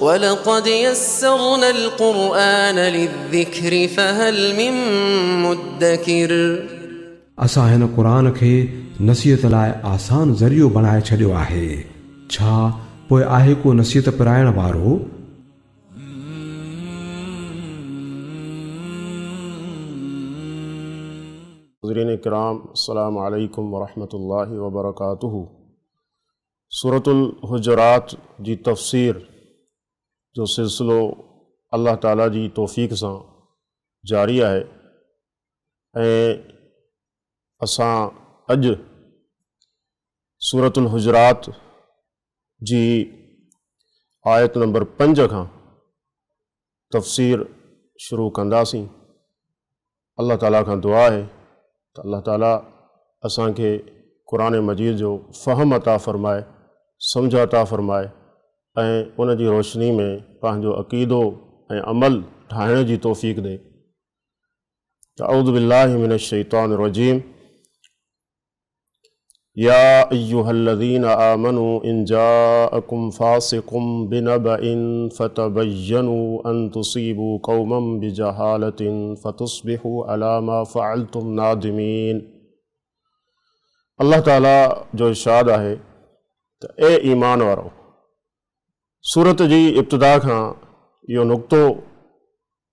ولقد يسرنا القرآن للذكر فهل من مدكر. असां हिन क़ुर खे नसीहत लाइ आसान ज़रियो बणाए छॾियो आहे, छा पोइ आहे को नसीहत पराइण वारो? नाज़रीन किराम, अस्सलामु अलैकुम वरहमतुल्लाहि वबरकातुहू। सूरतुल हुजरात जी तफ़सीर जो सिलसिलो अल्लाह ताला जी तौफ़ीक़ सां जारी आहे ऐं असां अॼु सूरतुल हुजरात जी आयत नंबर 5 खां तफ़सीर शुरू कंदासीं। अल्लाह ताला खां दुआ आहे त अल्लाह ताला असांखे क़ुरान मजीद जो फ़हम अता फ़रमाए, सम्झ अता फ़रमाए ऐं उन जी रोशनी में पंहिंजो अक़ीदो ऐं अमल ठाहिण जी तौफ़ीक़ ॾे। त अऊज़ु बिल्लाहि मिनश शैतानिर रजीम। या अय्युहल्लज़ीना आमनू इन जाअकुम फ़ासिकुम बिनबइन फ़तबय्यनू अन तुसीबू क़ौमन बिजहालतिन फ़तुस्बिहू अला मा फ़अलतुम नादिमीन। अल्लाह ताला जो इरशाद आहे त ए ईमान वारो, सूरत जी इब्तिदा खां इहो नुक़्तो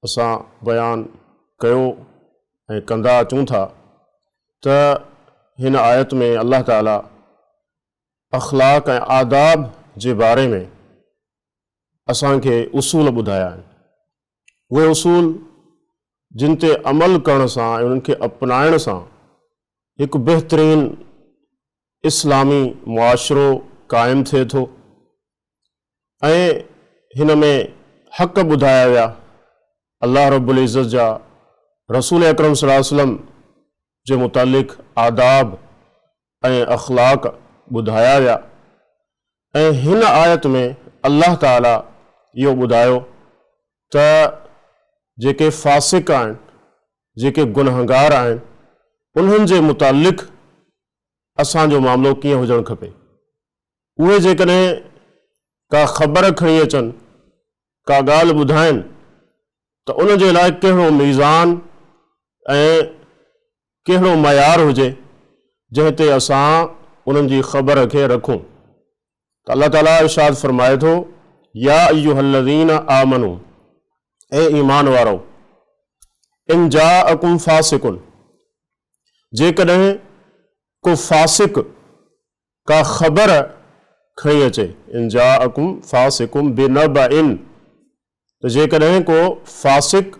असां बयानु कयो ऐं कंदा अचूं था त हिन आयत में अल्लाह ताला अख़लाक़ ऐं आदाब जे बारे में असांखे उसूल ॿुधाया आहिनि। उहे उसूल जिन ते अमल करण सां ऐं उन्हनि खे अपनाइण सां हिकु बहितरीन इस्लामी मुआशिरो क़ाइमु थिए थो ऐं हिन में हक़ ॿुधाया विया। अल्लाह रब्बुल इज़्ज़त जा रसूल अकरम सल्लल्लाहु अलैहि वसल्लम जे मुतालिक़ आदाब ऐं अख़लाक़ ॿुधाया विया ऐं हिन आयत में अल्लाह ताला इहो ॿुधायो त जेके फ़ासिक आहिनि, जेके गुनहगार आहिनि, उन्हनि जे मुतालिक़ असांजो मामिलो कीअं हुजणु खपे। उहे जेकॾहिं का ख़बर खणी अचनि, का ॻाल्हि ॿुधाइनि त उन जे लाइ कहिड़ो मीज़ान ऐं कहिड़ो मयार हुजे जंहिं ते असां उन्हनि जी ख़बर खे रखूं। त अल्लाह ताला इरशाद फ़रमाए थो, या अय्युहल्लज़ीना आमनू, ए ईमान वारो, इन जाअकुम फ़ासिकुन, जेकॾहिं को फ़ासिक का ख़बर खणी अचे, इन जाअकुम फ़ासिकुम बिनबइन, त जेकॾहिं को फ़ासिक,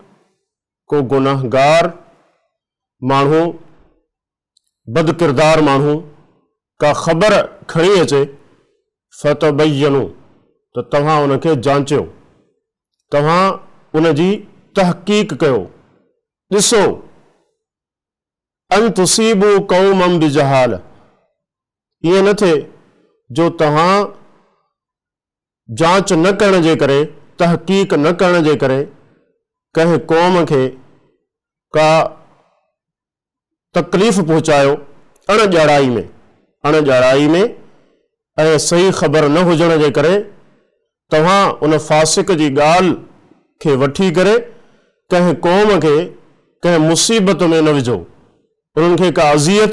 को गुनहगार माण्हू, बदकिरदार माण्हू का ख़बर खणी अचे, फ़तबय्यनू, त तव्हां उनखे जांचियो, तव्हां उनजी तहक़ीक़ कयो, ॾिसो। अन तुसीबू क़ौमन बिजहाल, ईअं न थिए जो तव्हां जांच न करण जे करे, तहक़ीक़ न करण जे करे कंहिं क़ौम खे का तकलीफ़ पहुचायो अणॼाणाई में ऐं सही ख़बर न हुजण जे करे तव्हां उन फ़ासिक जी ॻाल्हि खे वठी करे कंहिं क़ौम खे कंहिं मुसीबत में न विझो, उन्हनि खे का अज़ियत,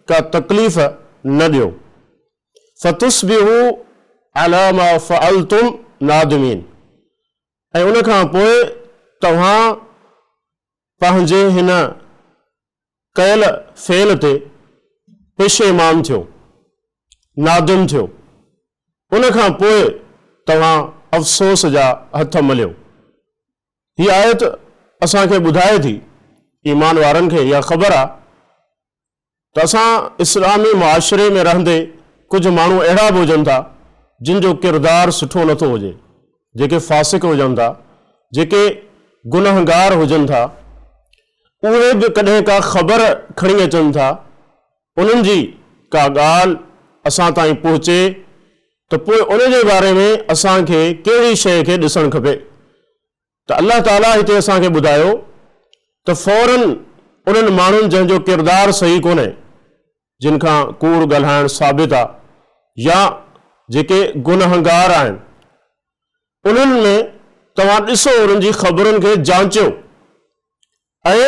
का तकलीफ़ न ॾियो। फ़तुस्बिहू अला मा फ़अलतुम नादिमीन, ऐं उन खां पोइ तव्हां पंहिंजे हिन कयल फ़ेल ते पेशेमान थियो, नादिम थियो, उन खां पोइ तव्हां अफ़सोस जा हथ मलियो। हीअ आयत असांखे ॿुधाए थी, ईमान वारनि खे इहा ख़बर आहे त असां इस्लामी मुआशिरे में रहंदे कुझु माण्हू अहिड़ा बि हुजनि था जिन जो किरदारु सुठो नथो हुजे, जेके फ़ासिक हुजनि था, जेके गुनहगार हुजनि था, उहे बि कॾहिं का ख़बर खणी अचनि था, उन्हनि जी का ॻाल्हि असां ताईं पहुचे त पोइ उनजे बारे में असांखे कहिड़ी शइ खे ॾिसणु खपे। त अल्लाह ताला हिते असांखे ॿुधायो त फ़ौरन उन्हनि माण्हुनि जंहिंजो किरदारु सही कोन्हे, जिन खां कूड़ ॻाल्हाइणु साबित आहे या जेके गुनहगार आहिनि, انهن ۾ توهان ڏسو، انهن جي خبرن کي جانچيو ۽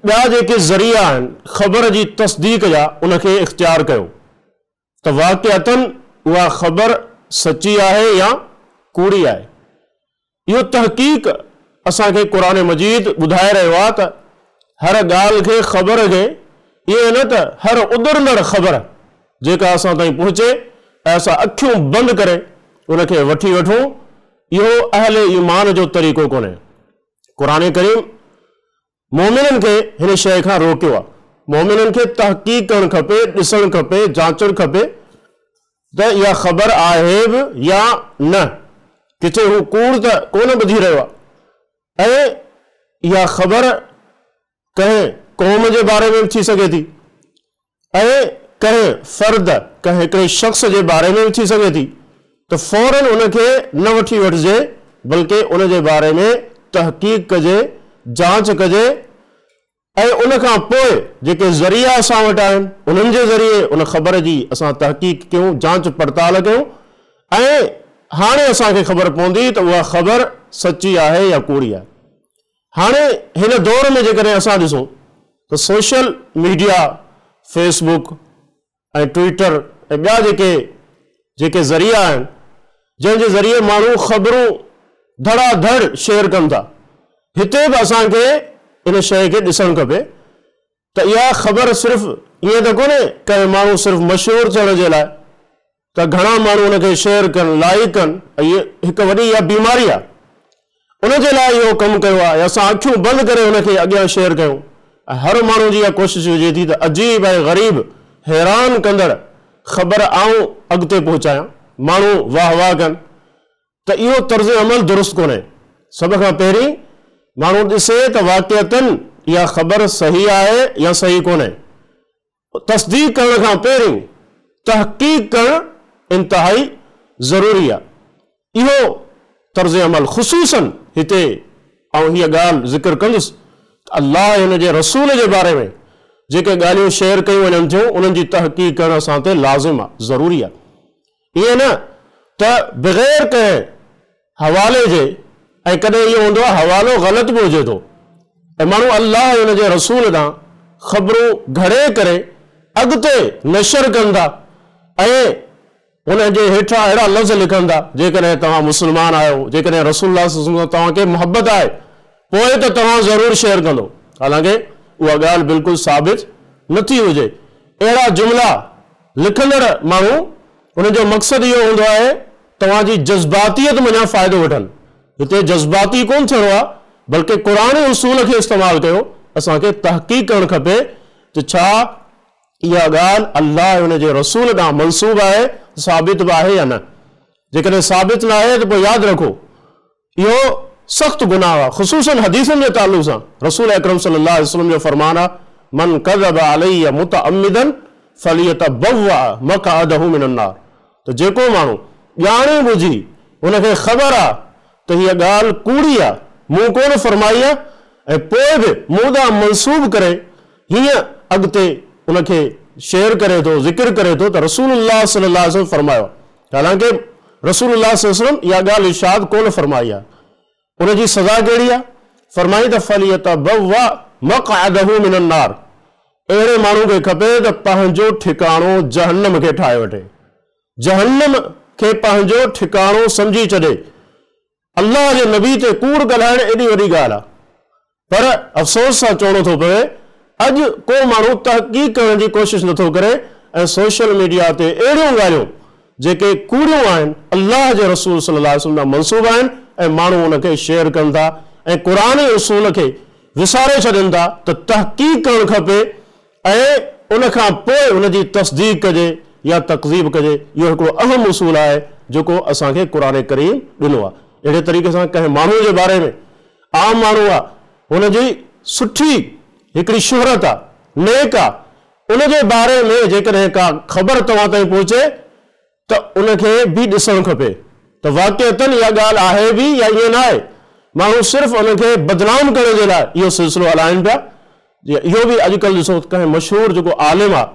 ٻيا جيڪي ذريعا آهن خبر جي تصديق جا ان کي اختيار ڪيو ته واقعتاً اها خبر سچي آهي يا ڪوڙي آهي. اهو تحقيق اسان کي قرآن مجيد ٻڌائي رهيو آهي ته هر ڳالهه کي، خبر کي، ائين نه ته هر اڏرندڙ خبر جيڪا اسان تائين پهچي ۽ اسان اکيون بند ڪري ان کي وٺي وٺون، اهو اهل ايمان جو طريقو ڪونهي. قرآن ڪريم مؤمنن کي هن شيء کان روڪيو آهي. مؤمنن کي تحقيق ڪرڻ کپي، ڏسڻ کپي، جانچڻ کپي ته اها خبر آهي به يا نه، ڪٿي هو ڪوڙ ته ڪونه ٻڌي رهيو آهي ۽ اها خبر ڪنهن قوم جي باري ۾ به ٿي سگهي ٿي ۽ ڪنهن فرد، ڪنهن هڪڙي شخص جي باري ۾ به ٿي سگهي ٿي ته فوراً ان کي نه وٺي وٺجي بلڪه ان جي باري ۾ تحقيق ڪجي، جانچ ڪجي ۽ ان کان پوء جيڪي ذريعا اسان وٽ آهن انهن جي ذريعي ان خبر جي اسان تحقيق ڪيون، جانچ پڙتال ڪيون ۽ هاڻي اسان کي خبر پوندي ته اها خبر سچي آهي يا ڪوڙي آهي. هاڻي هن دور ۾ جيڪڏهن اسان ڏسون ته social media, fee book ۽ Twitter ۽ ٻيا جيڪي جيڪي ذريعا آهن جنهن جي ذريعي ماڻهو خبرون ڌڙا ڌڙ شيئر ڪن ٿا، هتي به اسان کي ان شيء کي ڏسڻ کپي ته اها خبر صرف ائين ته ڪونهي ڪنهن ماڻهو صرف مشهور ٿيڻ جي لاء ته گهڻا ماڻهو ان کي شيئر ڪن، لائيڪ ڪن، هيء هڪ وڏي اها بيماري آهي. ان جي لاء اهو ڪم ڪيو آهي ۽ اسان اکيون بند ڪري ان کي اڳيان شيئر ڪيون ۽ هر ماڻهو جي اها ڪوشش هجي ٿي ته عجيب ۽ غريب حيران ڪندڙ خبر آئون اڳتي پهچايان، ماڻهو واهه واهه ڪن ته اهو طرز عمل درست ڪونهي. سڀ کان پهرين ماڻهو ڏسي ته واقعتاً اها خبر صحيح آهي يا صحيح ڪونهي. تصديق ڪرڻ کان پهرين تحقيق ڪرڻ انتهائي ضروري آهي. اهو طرز عمل خصوصاً هتي آئون هيء ڳالهه ذڪر ڪندس ته الله ۽ ان جي رسول جي باري ۾ جيڪي ڳالهيون شيئر ڪيون وڃن ٿيون انهن جي تحقيق ڪرڻ اسان تي لازم آهي، ضروري آهي. ائين نه ته بغير ڪنهن حوالي جي ۽ ڪڏهن اهو هوندو آهي حوالو غلط به هجي ٿو ۽ ماڻهو الله ۽ ان جي رسول ڏانهن خبرون گهڙي ڪري اڳتي نشر ڪن ٿا ۽ ان جي هيٺان اهڙا لفظ لکن ٿا جيڪڏهن توهان مسلمان آهيو، جيڪڏهن رسول الله صلي الله عليه وسلم سان توهان کي محبت آهي پوء ته توهان ضرور شيئر ڪندو، حالانڪه اها ڳالهه بلڪل ثابت نٿي هجي. اهڙا جملا لکندڙ ماڻهو انهن جو مقصد اهو هوندو آهي توهان جي جذباتيت منجهان فائدو وٺن. هتي جذباتي ڪونه ٿيڻو آهي بلڪه قرآني اصول کي استعمال ڪيو، اسان کي تحقيق ڪرڻ کپي ته ڇا اها ڳالهه الله ۽ ان جي رسول ڏانهن منسوب آهي، ثابت به آهي يا نه؟ جيڪڏهن ثابت ناهي ته پوء ياد رکو اهو سخت گناهه آهي، خصوصاً حديثن جي تعلق سان رسول اڪرم صلي الله عليه وسلم جو فرمان آهي، من ڪذب علي متعمدا فليتبوأ مقعده من النار ته جيڪو ماڻهو ڄاڻي ٻجهي ان کي خبر آهي ته هيء ڳالهه ڪوڙي آهي، مون ڪونه فرمائي آهي ۽ پوء به مون ڏانهن منسوب ڪري هيئن اڳتي ان کي شيئر ڪري ٿو، ذڪر ڪري ٿو ته رسول الله صلي الله عليه وسلم فرمايو آهي. حالانڪه رسول الله صلي الله عليه وسلم اها ڳالهه ارشاد ڪونه فرمائي آهي. ان جي سزا ڪهڙي آهي؟ فرمائي ته فليتبوأ مقعده من النار اهڙي ماڻهو کي کپي ته پنهنجو ٺڪاڻو جهنم کي ٺاهي وٺي. جهنم کي پنهنجو ٺڪاڻو سمجهي ڇڏي. الله جي نبي تي ڪوڙ ڳالهائڻ ايڏي وڏي ڳالهه آهي. پر افسوس سان چوڻو ٿو پوي اڄ ڪو ماڻهو تحقيق ڪرڻ جي ڪوشش نٿو ڪري ۽ سوشل ميڊيا تي اهڙيون ڳالهيون جيڪي ڪوڙيون آهن الله جي رسول صلي الله عليه وسلم ڏانهن منسوب آهن ۽ ماڻهو ان کي شيئر ڪن ٿا ۽ قرآني اصول کي وساري ڇڏين ٿا ته تحقيق ڪرڻ کپي ۽ ان کان پوء ان جي تصديق ڪجي يا تڪذيب ڪجي. اهو هڪڙو اهم اصول آهي جيڪو اسان کي قرآن ڪريم ڏنو آهي. اهڙي طريقي سان ڪنهن ماڻهو جي باري ۾ عام ماڻهو آهي هن جي سٺي هڪڙي شهرت آهي، نيڪ آهي، ان جي باري ۾ جيڪڏهن ڪا خبر توهان تائين پهچي ته ان کي به ڏسڻ کپي ته واقعتاً اها ڳالهه آهي به يا ائين ناهي. ماڻهو صرف ان کي بدنام ڪرڻ جي لاء اهو سلسلو هلائين پيا. جيئن اهو به اڄڪلهه ڏسو ته ڪنهن مشهور جيڪو عالم آهي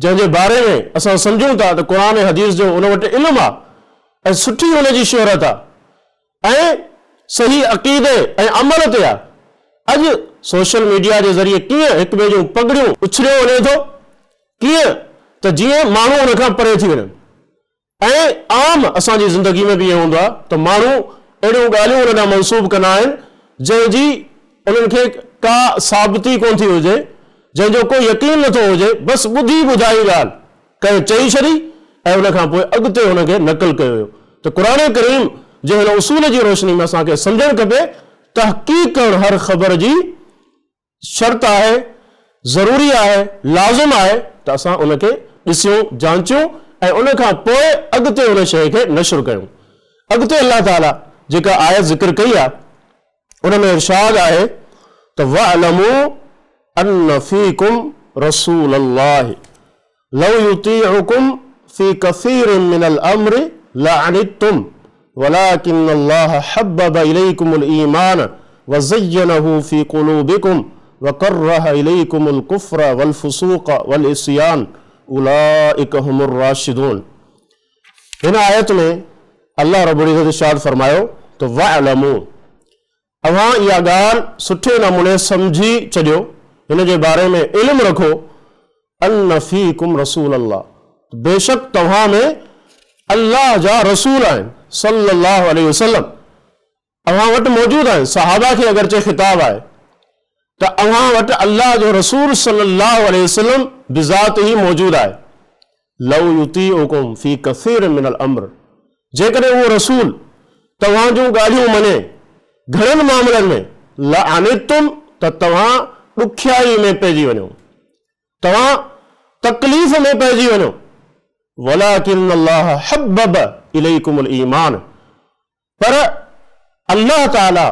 جنهن جي باري ۾ اسان سمجهون ٿا ته قرآن ۽ حديث جو ان وٽ علم آهي ۽ سٺي ان جي شهرت آهي ۽ صحيح عقيدي ۽ عمل تي آهي. اڄ سوشل ميڊيا جي ذريعي ڪيئن هڪ ٻئي جون پڳڙيون اڇليو وڃي ٿو، ڪيئن ته جيئن ماڻهو ان کان پري ٿي وڃن. ۽ عام اسان جي زندگي ۾ به ائين هوندو آهي ته ماڻهو اهڙيون ڳالهيون ان ڏانهن منسوب ڪندا آهن جنهن جي انهن کي ڪا ثابتي ڪونه ٿي هجي، جنهن جو ڪو يقين نٿو هجي، بس ٻڌي ٻڌائي ڳالهه ڪنهن چئي ڇڏي ۽ ان کان پوء اڳتي هن کي نقل ڪيو ويو ته قرآن ڪريم جي هن اصول جي روشني ۾ اسان کي سمجهڻ کپي تحقيق ڪرڻ هر خبر جي شرط آهي، ضروري آهي، لازم آهي ته اسان ان کي ڏسيون، جانچيون ۽ ان کان پوء اڳتي ان شيء کي نشر ڪيون. اڳتي الله تعاليٰ جيڪا آيت ذڪر ڪئي آهي ان ۾ ارشاد آهي ته واعلموا ان فيڪم رسول الله لو يطيعڪم في ڪثير من الامر لعنتم ولڪن الله حبب اليڪم الايمان وزينه في قلوبڪم وڪره اليڪم الڪفر والفسوق والعصيان اولئڪ هم الراشدون. هن آيت ۾ الله رب العزت ارشاد فرمايو ته واعلموا، اوهان اها ڳالهه سٺي نموني سمجهي ڇڏيو، هن جي باري ۾ علم رکو، ان فيڪم رسول الله، بيشڪ توهان ۾ الله جا رسول آهن، صلّي الله عليه وسلّم، اوهان وٽ موجود آهن، صحابه کي اگرچه خطاب آهي ته اوهان وٽ الله جو رسول صلّي الله عليه وسلّم بذاته موجود آهي، لو يطيعڪم في ڪثير من الامر، جيڪڏهن اهو رسول توهان جون ڳالهيون مڃي گهڻن معاملن ۾، لعنتم، ته توهان ڏکيائي ۾ پئجي وڃو، توهان تڪليف ۾ پئجي وڃو، ولڪن الله حبب اليڪم الايمان، پر الله تعالي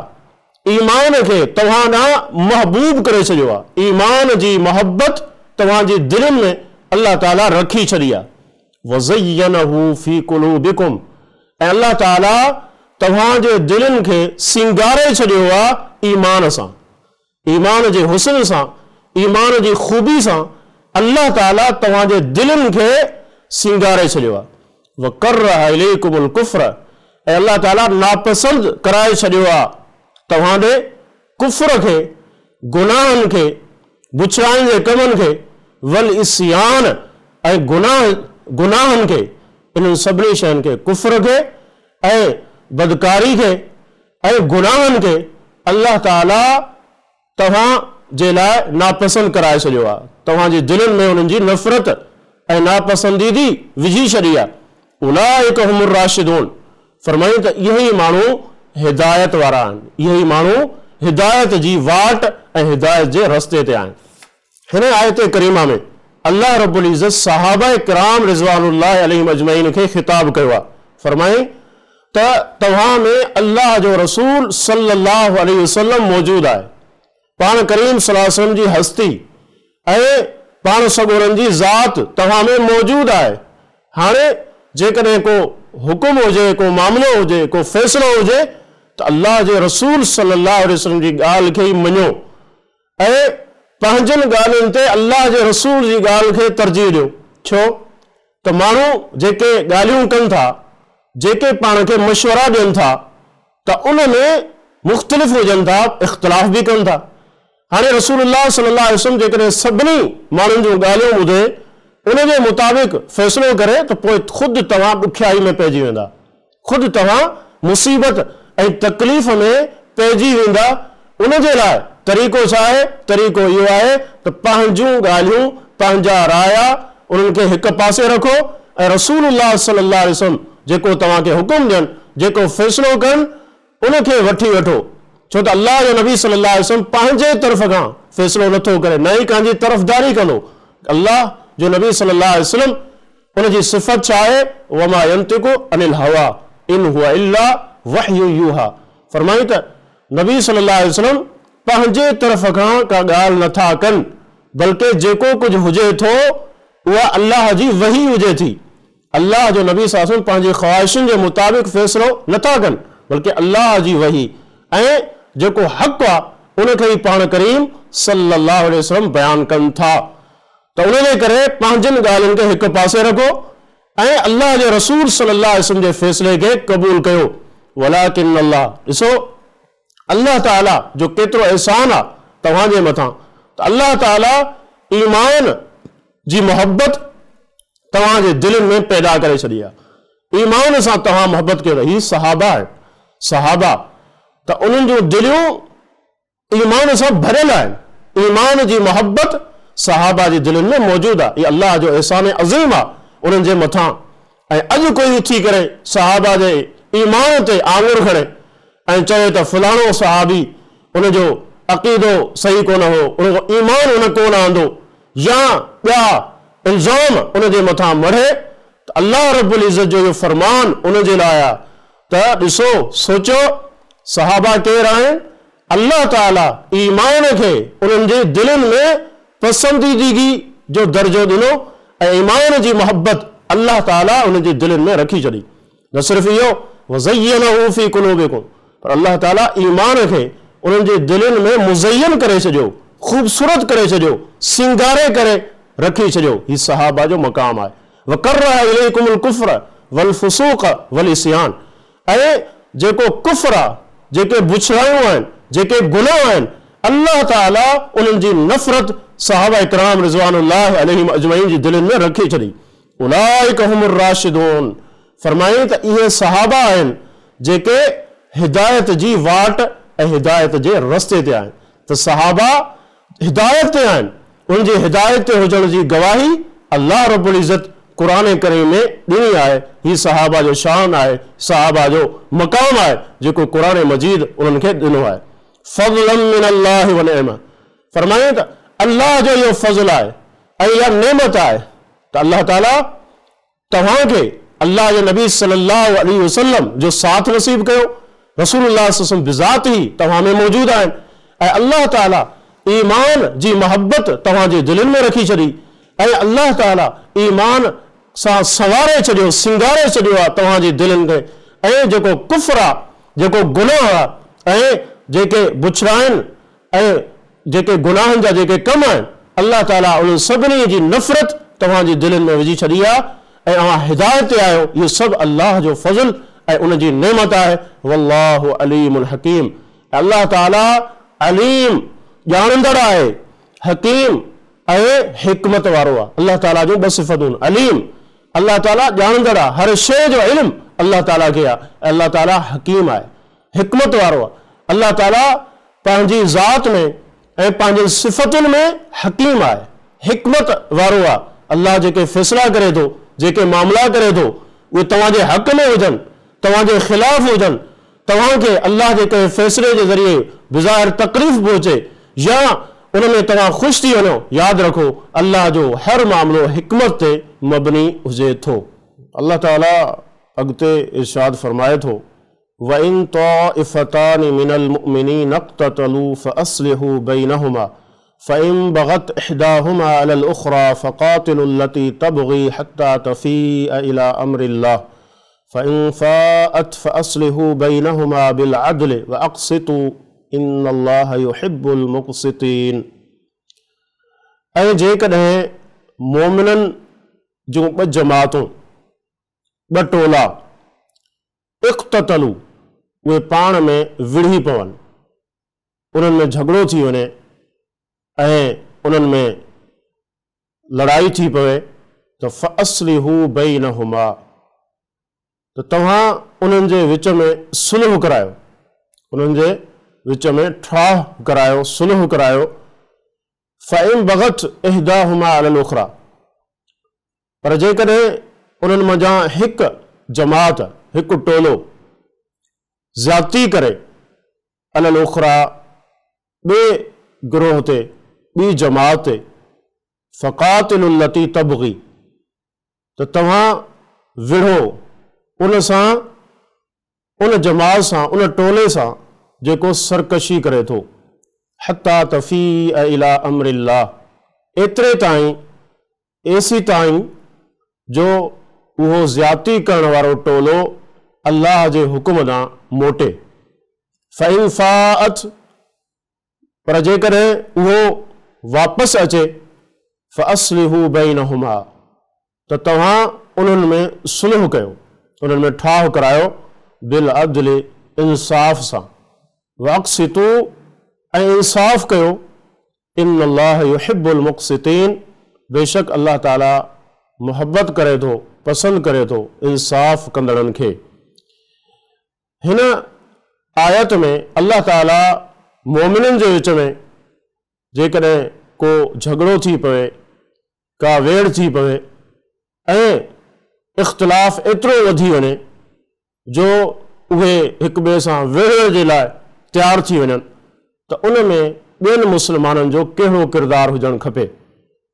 ايمان کي توهان ڏانهن محبوب ڪري ڇڏيو آهي، ايمان جي محبت توهان جي دلين ۾ الله تعالي رکي ڇڏي آهي، وزينه في قلوبڪم، ۽ الله تعالي توهان جي دلين کي سينگاري ڇڏيو آهي ايمان سان، ايمان جي حسن سان، ايمان جي خوبي سان الله تعالي توهان جي دلين کي سينگاري ڇڏيو آهي. وڪره اليڪم الڪفر، ۽ الله تعالي ناپسند ڪرائي ڇڏيو آهي توهان ڏي ڪفر کي، گناهن کي، بڇڙاين جي ڪمن کي، والعصيان، ۽ گناهن کي، انهن سڀني شين کي، ڪفر کي ۽ بدڪاري کي ۽ گناهن کي الله تعالي توهان جي لاء ناپسند ڪرائي ڇڏيو آهي، توهان جي دلين ۾ انهن جي نفرت ۽ ناپسنديدي وجهي ڇڏي آهي. اولئڪ هم الراشدون، فرمائين ته اهي ئي ماڻهو هدايت وارا آهن، اهي ئي ماڻهو هدايت جي واٽ ۽ هدايت جي رستي تي آهن. هن آيت ڪريمه ۾ الله رب العزت صحابه ڪرام رضوان الله عليهم اجمعين کي خطاب ڪيو آهي، فرمائين ته توهان ۾ الله جو رسول صلّي الله عليه وسلّم موجود آهي، پاڻ ڪريم صلّي الله عليه وسلّم جي هستي ۽ پاڻ سڳورن جي ذات توهان ۾ موجود آهي، هاڻي جيڪڏهن ڪو حڪم هجي، ڪو معاملو هجي، ڪو فيصلو هجي ته الله جي رسول صلّي الله عليه وسلّم جي ڳالهه کي ئي مڃو ۽ پنهنجن ڳالهين تي الله جي رسول جي ڳالهه کي ترجيح ڏيو، ڇو ته ماڻهو جيڪي ڳالهيون ڪن ٿا، جيڪي پاڻ کي مشورا ڏين ٿا ته ان ۾ مختلف هجن ٿا، اختلاف به ڪن ٿا. هاڻي رسول الله صلي الله عليه وسلم جيڪڏهن سڀني ماڻهن جون ڳالهيون ٻڌي ان جي مطابق فيصلو ڪري ته پوء خود توهان ڏکيائي ۾ پئجي ويندا. خود توهان مصيبت ۽ تڪليف ۾ پئجي ويندا، ان جي لاء طريقو ڇا آهي؟ طريقو اهو آهي ته پنهنجون ڳالهيون، پنهنجا رايا انهن کي هڪ پاسي رکو ۽ رسول الله صلي الله عليه وسلم جيڪو توهان کي حڪم ڏين، جيڪو فيصلو ڪن، ان کي وٺي وٺو، ڇو ته الله جو نبي صلي الله عليه وسلم پنهنجي طرف کان فيصلو نٿو ڪري، نه ئي ڪنهن جي طرفداري ڪندو. الله جو نبي صلي الله عليه وسلم ان جي صفت ڇا آهي؟ وما ينطق عن الهويٰ ان هو الا وحي يوحيٰ فرمائين ته نبي صلي الله عليه وسلم پنهنجي طرف کان ڪا ڳالهه نه ٿا ڪن بلڪه جيڪو ڪجهه هجي ٿو اها الله جي وحي هجي ٿي. الله جو نبي صلي الله عليه وسلم پنهنجي خواهشن جي مطابق فيصلو نه ٿا ڪن بلڪه الله جي وحي ۽ جيڪو حق آهي ان کي ئي پاڻ ڪريم صلي الله عليه وسلم بيان ڪن ٿا. ته ان جي ڪري پنهنجن ڳالهين کي هڪ پاسي رکو ۽ الله جي رسول صلي الله عليه وسلم جي فيصلي کي قبول ڪيو. ولڪن الله، ڏسو الله تعاليٰ جو ڪيترو احسان آهي توهان جي مٿان ته الله تعاليٰ ايمان جي محبت توهان جي دلين ۾ پيدا ڪري ڇڏي آهي. ايمان سان توهان محبت ڪيو ٿا. هي صحابه آهن، صحابه ته انهن جون دليون ايمان سان ڀريل آهن. ايمان جي محبت صحابه جي دلين ۾ موجود آهي. هي الله جو احسان عظيم آهي انهن جي مٿان. ۽ اڄ ڪوئي اٿي ڪري صحابه جي ايمان تي آڱر کڻي ۽ چوي ته فلاڻو صحابي ان جو عقيدو صحيح ڪونه هو، ان جو ايمان هن ڪونه آندو يا ٻيا الزام ان جي مٿان مڙهي ته الله رب العزت جو اهو فرمان ان جي لاء آهي ته ڏسو، سوچيو، صحابه ڪير آهن؟ الله تعاليٰ ايمان کي انهن جي دلين ۾ پسنديدگي جو درجو ڏنو ۽ ايمان جي محبت الله تعاليٰ انهن جي دلين ۾ رکي ڇڏي. نه صرف اهو، وزينه في قلوبڪم، پر الله تعاليٰ ايمان کي انهن جي دلين ۾ مزين ڪري ڇڏيو، خوبصورت ڪري ڇڏيو، سينگاري ڪري رکي ڇڏيو. هي صحابه جو مقام آهي. وڪره اليڪم الڪفر والفسوق والعصيان، ۽ جيڪو ڪفر آ، جيڪي بڇڙايون آهن، جيڪي گناهه آهن، الله تعاليٰ انهن جي نفرت صحابه ڪرام رضوان الله عليهم اجمعين جي دلين ۾ رکي ڇڏي. اولئڪ هم الراشدون، فرمائين ته اهي صحابه آهن جيڪي هدايت جي واٽ ۽ هدايت جي رستي تي آهن. ته صحابه هدايت تي آهن، انهن جي هدايت تي هجڻ جي گواهي الله رب العزت قرآن ڪريم ۾ ڏني آهي. هي صحابه جو شان آهي، صحابه جو مقام آهي جيڪو قرآن مجيد انهن کي ڏنو آهي. فضلا من الله ونعمة، فرمائين ته الله جو اهو فضل آهي ۽ اها نعمت آهي ته الله تعالي توهان کي الله جي نبي صلي الله عليه وسلم جو ساٿ نصيب ڪيو، رسول الله صلي الله عليه وسلم بذاته توهان ۾ موجود آهن ۽ الله تعالي ايمان جي محبت توهان جي دلين ۾ رکي ڇڏي ۽ الله تعالي ايمان سان سنواري ڇڏيو، سينگاري ڇڏيو آهي توهان جي دلين کي ۽ جيڪو ڪفر آهي، جيڪو گناهه آهي ۽ جيڪي بڇڙاين ۽ جيڪي گناهن جا جيڪي ڪم آهن، الله تعاليٰ انهن سڀني جي نفرت توهان جي دلين ۾ وجهي ڇڏي آهي ۽ اوهان هدايت تي آهيو، اهو سڀ الله جو فضل ۽ ان جي نعمت آهي، والله عليم حڪيم، ۽ الله تعاليٰ عليم، ڄاڻندڙ آهي، حڪيم ۽ حڪمت وارو آهي. الله تعاليٰ جون ٻه صفتون، عليم، الله تعاليٰ ڄاڻندڙ آهي، هر شيء جو علم الله تعاليٰ کي آهي ۽ الله تعاليٰ حڪيم آهي، حڪمت وارو آهي. الله تعاليٰ پنهنجي ذات ۾ ۽ پنهنجين صفتن ۾ حڪيم آهي، حڪمت وارو آهي. الله جيڪي فيصلا ڪري ٿو، جيڪي معاملا ڪري ٿو، اهي توهان جي حق ۾ هجن، توهان جي خلاف هجن، توهان کي الله جي ڪنهن فيصلي جي ذريعي بظاهر تڪليف پهچي يا ان ۾ توهان خوش ٿي وڃو، ياد رکو الله جو هر معاملو حڪمت تي مبني هجي ٿو. الله تعاليٰ اڳتي ارشاد فرمائي ٿو. وان طائفتان من المؤمنين اقتتلوا فاصلحوا بينهما فان بغت احداهما على الاخرى فقاتلوا التي تبغي حتى تفيء الى امر الله فان فاءت فاصلحوا بينهما بالعدل واقسطوا ان الله يحب المقسطين. ۽ جيڪڏهن مؤمنن جون ٻه جماعتون، ٻه ٽولا، اقتتلوا، اهي پاڻ ۾ وڙهي پون، انهن ۾ جهڳڙو ٿي وڃي ۽ انهن ۾ لڙائي ٿي پوي ته فاصلحوا بينهما، ته توهان انهن جي وچ ۾ صلح ڪرايو، انهن جي وچ ۾ ٺاهه ڪرايو، صلح ڪرايو، فان بغت احداهما علي الاخريٰ، پر جيڪڏهن انهن منجهان هڪ جماعت، هڪ ٽولو، زيادتي ڪري، علي الاخريٰ، ٻئي گروهه تي، ٻي جماعت تي، فقاتلوا التي تبغي، ته توهان وڙهو ان سان، ان جماعت سان، ان ٽولي سان جيڪو سرڪشي ڪري ٿو، حتيٰ تفيء الي امر الله، ايتري تائين، ايسيتائين جو اهو زيادتي ڪرڻ وارو ٽولو الله جي حڪم ڏانهن موٽي. فإن فاءت، پر جيڪڏهن اهو واپس اچي، فاصلحوا بينهما، ته توهان انهن ۾ صلح ڪيو، انهن ۾ ٺاهه ڪرايو، بالعدل، انصاف سان. وأقسطوا ऐं इंसाफ़ कयो, إن الله يحب المقسطين, बेशक अलाह ताला मुहब्बत करे थो, पसंदि करे थो इंसाफ़ कंदड़नि खे। हिन आयत में अलाह ताला मोमिननि जे विच में जेकॾहिं को झगड़ो थी पवे, का वेड़ थी पवे ऐं इख़्तिलाफ़ एतिरो वधी वञे जो उहे हिक ॿिए सां विढ़ण जे लाइ तयारु थी वञनि, त उन में ॿियनि मुस्लमाननि जो कहिड़ो किरदारु हुजणु खपे,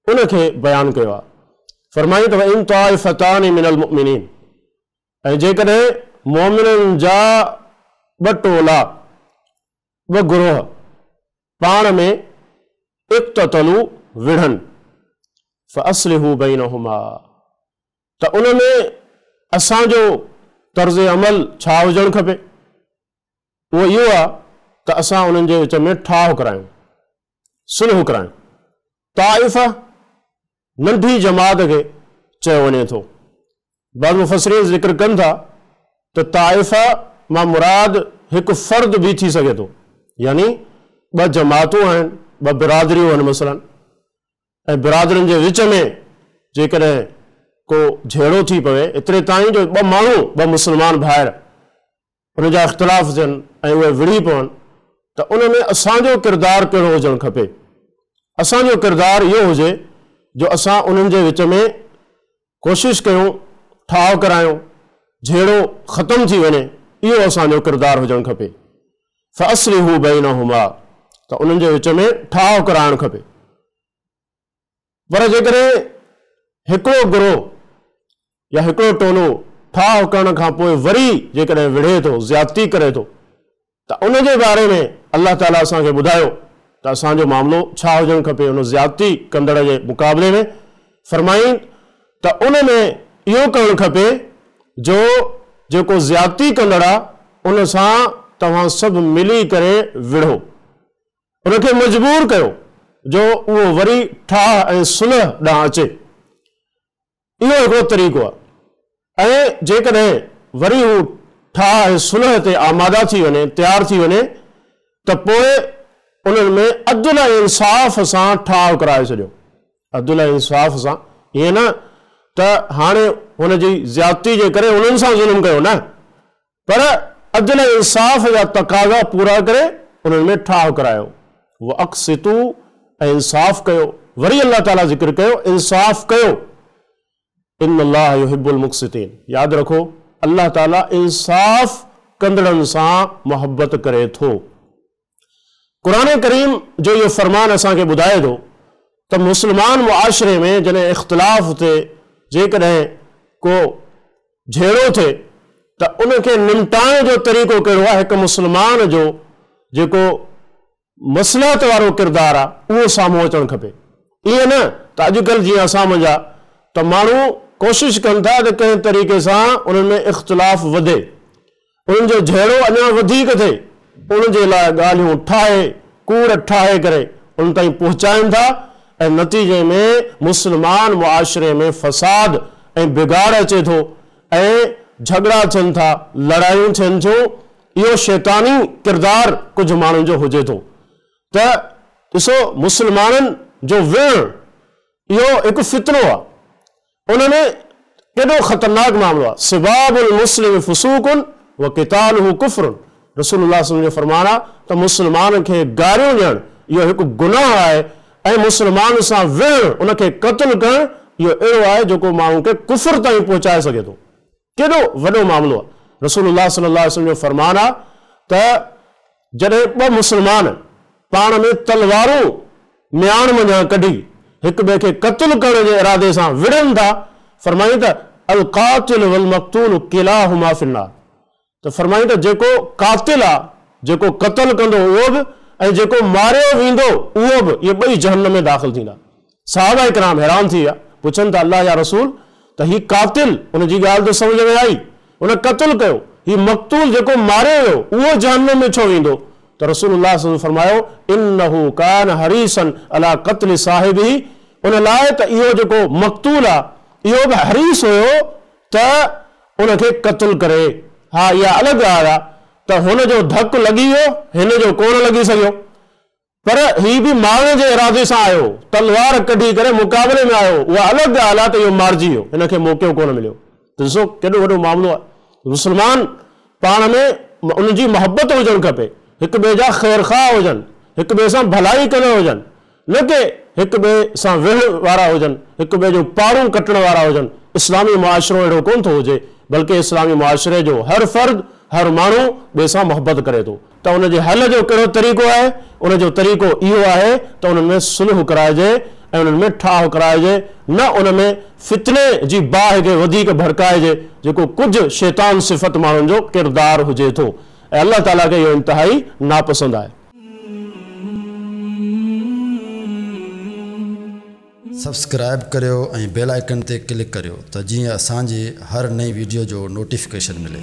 उनखे बयानु कयो आहे। फरमाई त इन طائفتان من المؤمنين, ऐं जेकॾहिं मोमिननि जा ॿ टोला, ॿ गिरोह पाण में اقتتلوا विढ़नि, فأصلحوا بينهما, त उन में असांजो तर्ज़ अमल छा हुजणु खपे? उहो इहो आहे त असां उन्हनि जे विच में ठाह करायूं, सुलह करायूं। ताइफ़ा नंढी जमात खे चयो वञे थो। बाद मुफ़स्सिरीन ज़िक्र कनि था त ताइफ़ा मां मुराद हिकु फ़र्द बि थी सघे थो, यानी ॿ जमातूं आहिनि, ॿ बिरादरियूं आहिनि मसलन, ऐं बिरादरियुनि जे विच में जेकॾहिं को झेड़ो थी पवे, एतिरे ताईं जो ॿ माण्हू, ॿ मुस्लमान भाइर, उन जा इख़्तिलाफ़ थियनि ऐं उहे विढ़ी पवनि, त उन में असांजो किरदारु कहिड़ो हुजणु खपे? असांजो किरदारु इहो हुजे जो असां उन्हनि जे विच में कोशिशि कयूं, ठाह करायूं, झेड़ो ख़तमु थी वञे, इहो असांजो किरदारु हुजणु खपे। فأصلحوا بينهما, त उन्हनि जे विच में ठाह कराइणु खपे। पर जेकॾहिं हिकिड़ो गिरोह या हिकिड़ो टोलो ठाह करण खां पोइ वरी जेकॾहिं विढ़े थो, ज़्यादती करे थो, त उनजे बारे में अलाह ताला असांखे ॿुधायो त असांजो मामिलो छा हुजणु खपे उन ज़्यादती कंदड़ जे मुक़ाबले में। फरमाई त उन में इहो करणु खपे जो जेको ज़्यादती कंदड़ आहे उन सां तव्हां सभु मिली करे विढ़ो, उनखे मजबूर कयो जो उहो वरी ठाह ऐं सुलह ॾांहुं अचे। इहो हिकिड़ो तरीक़ो आहे। ऐं जेकॾहिं वरी हू ठाह ऐं सुलह ते आमादा थी वञे, तयारु थी वञे, त पोइ उन्हनि में अदुल ऐं इंसाफ़ सां ठाह कराए छॾियो। अदुल ऐं इंसाफ़ सां, ईअं न त हाणे हुनजी ज़्यादती जे करे उन्हनि सां ज़ुल्म कयो, न, पर अदुल ऐं इंसाफ़ जा तक़ाज़ा पूरा करे उन्हनि में ठाह करायो। वअक़सितू, ऐं इंसाफ़ कयो। वरी अलाह ताला ज़िक्र कयो इंसाफ़ कयो, إن الله يحب المقسطين। यादि रखो, अलाह ताला इंसाफ़ कंदड़नि सां मुहब्बत करे थो। क़ुरान करीम जो इहो फरमान असांखे ॿुधाए थो त मुस्लमान मुआशरे में जॾहिं इख़्तिलाफ़ थिए, जेकॾहिं को झेड़ो थिए, त उनखे निमटाइण जो तरीक़ो कहिड़ो आहे? हिकु मुस्लमान जो जेको मसलहत वारो किरदारु आहे उहो साम्हूं अचणु खपे। ईअं न त अॼुकल्ह जीअं असां मुंहिंजा त माण्हू कोशिशि कनि था त कंहिं तरीक़े सां उन्हनि में इख़्तिलाफ़ वधे, उन्हनि जो झेड़ो अञा वधीक थिए, उनजे लाइ ॻाल्हियूं ठाहे, कूड़ ठाहे करे उन ताईं पहुचाइनि था ऐं नतीजे में मुस्लमान मुआशरे में फसाद ऐं बिगाड़ अचे थो ऐं झगड़ा थियनि था, लड़ायूं थियनि थियूं। इहो शैतानी किरदारु कुझु माण्हुनि जो हुजे थो। त ॾिसो, मुस्लमाननि जो विढ़णु इहो हिकु फितनो आहे, उन में केॾो ख़तरनाक मामिलो आहे। सिबाबुल मुस्लिम फुसूकुन व क़ितालुहु कुफ्रुन। रसूलुल्लाह जो फरमान आहे त मुस्लमान खे गारियूं ॾियणु इहो हिकु गुनाह आहे ऐं मुस्लमान सां विढ़णु, उनखे क़तलु करणु इहो अहिड़ो आहे जेको माण्हू खे कुफर ताईं पहुचाए सघे थो। केॾो वॾो मामिलो आहे। रसूलुल्लाह सल्लल्लाहु अलैहि वसल्लम जो फरमान आहे त जॾहिं ॿ मुस्लमान पाण में तलवारूं म्याण मंझां कढी हिक ॿिए खे क़तलु करण जे इरादे सां विढ़नि था, फरमाई त अल-क़ातिल वल-मक़तूल किलाहुमा फ़िन्नार। त फरमाई त जेको क़ातिल आहे, जेको क़तलु कंदो उहो बि ऐं जेको मारियो वेंदो उहो बि, इहे ॿई जहन्नम में दाख़िल थींदा। सहाबा इकराम हैरान थी विया, पुछनि था अलाह जा रसूल त हीउ क़ातिल, उनजी ॻाल्हि त सम्झ में आई, उन क़तलु कयो, हीउ मक़तूल जेको मारियो वियो उहो जहन्नम में छो वेंदो? त रसूलुल्लाह फरमायो इन्नहु कान हरीसन अला क़त्ल साहिबिही, उन लाइ त इहो जेको मक़तूल आहे इहो बि हरीस हुयो त उनखे क़तलु करे। हा, इहा अलॻि ॻाल्हि आहे ته هن جو ڌڪ لڳي ويو، هن جو ڪونه لڳي سگهيو. پر هي به مارڻ جي ارادي سان آيو، تلوار ڪڍي ڪري مقابلي ۾ آيو، اها الڳ ڳالهه آهي ته اهو مارجي ويو، هن کي موقعو ڪونه مليو. ته ڏسو ڪيڏو وڏو معاملو آهي. مسلمان پاڻ ۾ انهن جي محبت هجڻ کپي، هڪ ٻئي جا خيرخواهه هجن، هڪ ٻئي سان ڀلائي ڪندڙ هجن، نه ڪي هڪ ٻئي سان وڙهڻ وارا هجن، هڪ ٻئي جون پاڙون ڪٽڻ وارا هجن. اسلامي معاشرو اهڙو ڪونه ٿو هجي، بلڪه اسلامي معاشري جو هر فرد، هر ماڻهو ٻئي سان محبت ڪري ٿو. ته ان جي حل جو ڪهڙو طريقو آهي؟ ان جو طريقو اهو آهي ته انهن ۾ صلح ڪرائجي ۽ انهن ۾ ٺاهه ڪرائجي، نه ان ۾ فتني جي باهه کي وڌيڪ ڀڙڪائجي، جيڪو ڪجهه شيطان صفت ماڻهن جو ڪردار هجي ٿو ۽ الله تعاليٰ کي اهو انتهائي ناپسند آهي. سبسڪرائيب ڪريو ۽ بيل آئيڪن تي ڪلڪ ڪريو ته جيئن اسان جي هر نئين ويڊيو جو نوٽيفڪيشن ملي.